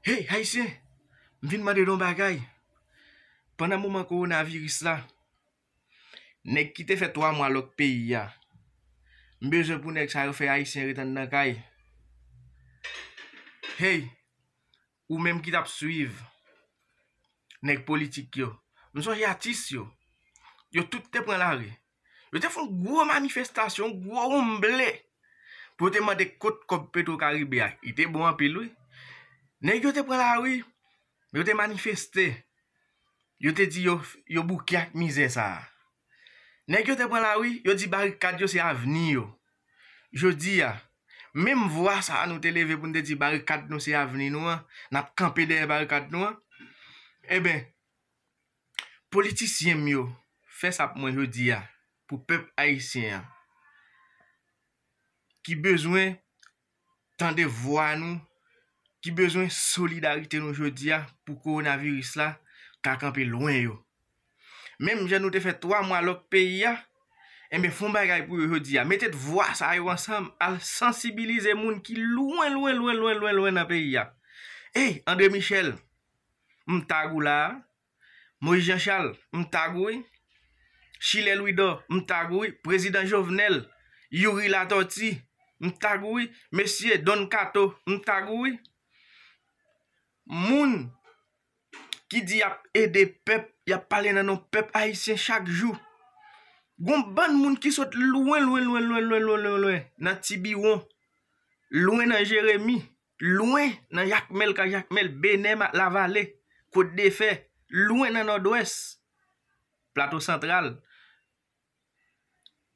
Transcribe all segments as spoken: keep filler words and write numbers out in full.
Hey, Ayisyen, m vin mande nou yon bagay. Pandan moman kowonaviris la, nèg ki te fè twa mwa lòk peyi a, m bezwen pou nèg sa yo fè Ayisyen ret anndan kay. Hey, ou menm ki t ap swiv nèg politik yo, m sonje atis yo, yo tout te pran lari. Yo te fè yon gwo manifestasyon, gwo wonmble, pou yo te mande kot kòb Petro Karibe a. Li te bon anpil, wi. Nèg yo te pran lari, yo te manifeste. Yo te di yo, yo bouke ak mizè sa a. Nèg yo te pran lari, yo di barikad yo se avni yo. Jodi a, menm vwa sa a nou te leve pou n te di barikad nou se avni nou an, n ap kanpe dèyè barikad nou an. Enben, politisyen m yo, fè sa pou mwen jodi a, pou pèp ayisyen an, ki bezwen tande vwa nou, ki bezwen solidarite nou jodi a pou kowonaviris la ka kanpe lwen yo. Menm jan nou te fè twa mwa lòk peyi a, enben, fè yon bagay pou yo jodi a. Mete vwa sa yo ansanm, al sansibilize moun ki lwen, lwen, lwen, lwen, lwen, lwen nan peyi a. Ey, André Michel, m tag ou la a. Moïse Jean Charles, m tag ou wi. Chilè Louidor, m tag ou wi. Prezidan Jovenel, Youri Latortue, m tag ou wi. Mesye Don Kato, m tag ou wi. Moun ki di y ap ede pèp, y ap pale nan non pèp ayisyen chak jou. Gon bann moun ki sot lwen, lwen, lwen, lwen, lwen, lwen, lwen, lwen, nan Tibiwon, lwen nan Jeremi, lwen nan Jakmèl, ka Jakmèl, Benè, ma-, Lavale, Kot de Fè, lwen nan Nòdwès, Plato Santral.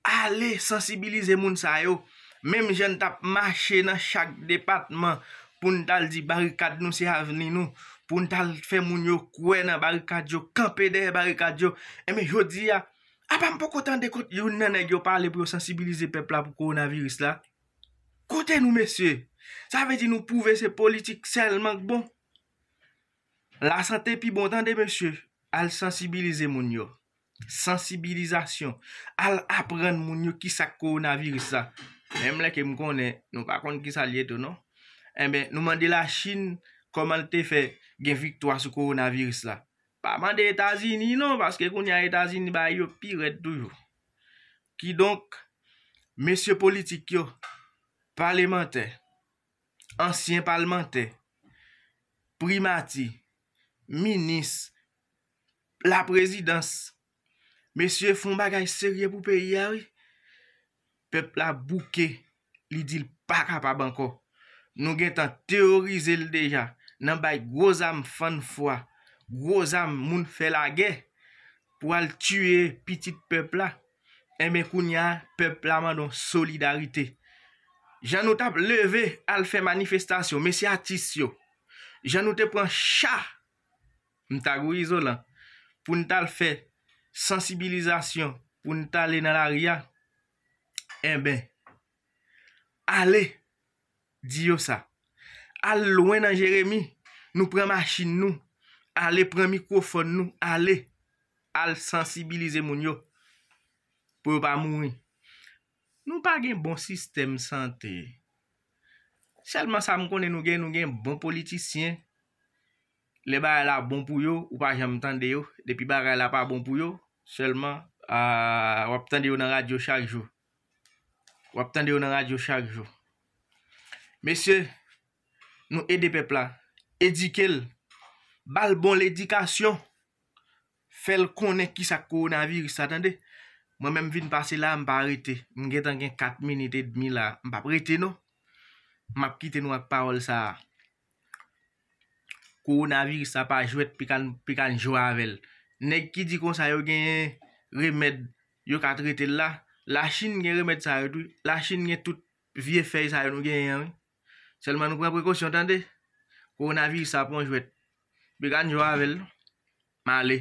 Ale sansibilize moun sa yo. Menm jan n t ap mache nan chak depatman pou n t al di barikad nou se avni nou, pou n t al fè moun yo kwè nan barikad yo, kanpe dèyè barikad yo. Enben, jodi a, apa m poko tande kot youn nan nèg yo pale pou yo sansibilize pèp la pou kowonaviris la? Kote nou, mesye? Sa vle di nou pwouve se politik sèlman k bon? Lasante pi bon, tande, mesye. Al sansibilize moun yo. Sansibilizasyon. Al aprann moun yo kisa k kowonaviris la. Menm lè ke m konnen nou pa konn kisa l ye tou, non. Enben, nou mande Lachin kòman l te fè gen viktwa sou kowonaviris la. Pa mande Etazini, non, paske kounye a Etazini bagay yo pi rèd toujou. Kidonk, mesye politik yo, palemantè, ansyen palmantè, primati, minis, laprezidans. Mesye, fè yon bagay serye pou peyi a, wi. Pèp la bouke, li di l pa kapab ankò. Nou gentan teworize l deja nan bay gwo zam fann fwa, gwo zam moun fè lagè pou al tiye pitit pèp la. Enben, kounye a, pèp la mande yon solidarite. Jan nou t ap leve al fè manifestasyon, mesye atis yo, jan nou te pran cha, m tag ou Izolan, pou n t al fè sansibilizasyon, pou n t ale nan lari a, enben, ale, di yo sa. Al lwen nan Jeremi, nou pran machin nou, ale pran mikwofòn nou, ale, al sansibilize moun yo pou yo pa mouri. Nou pa gen bon sistèm sante. Sèlman sa m konnen nou gen, nou gen bon politisyen. Lè bagay la bon pou yo, ou pa janm tande yo. Depi bagay la pa bon pou yo, sèlman, a, w ap tande yo nan radyo chak jou. W ap tande yo nan radyo chak jou. Mesye, nou ede pèp la, edike l, ba l bon ledikasyon, fè l konnen kisa k kowonaviris la, tande. Mwen menm vin pase la, m pa rete. M gentan gen kat minit edmi la, m p ap rete non. M ap kite nou ak pawòl sa a. Kowonaviris la pa jwèt, pikan, pikan jwe avè l. Nèg ki di konsa yo genyen remèd, yo ka trete l la, Lachin gen remèd sa yo tou. Lachin gen tout vye fèy sa yo nou genyen an, wi. Sèlman nou pran prekosyon, tande. Kowonaviris la pa yon jwèt. Pikan jwe avè l. M ale.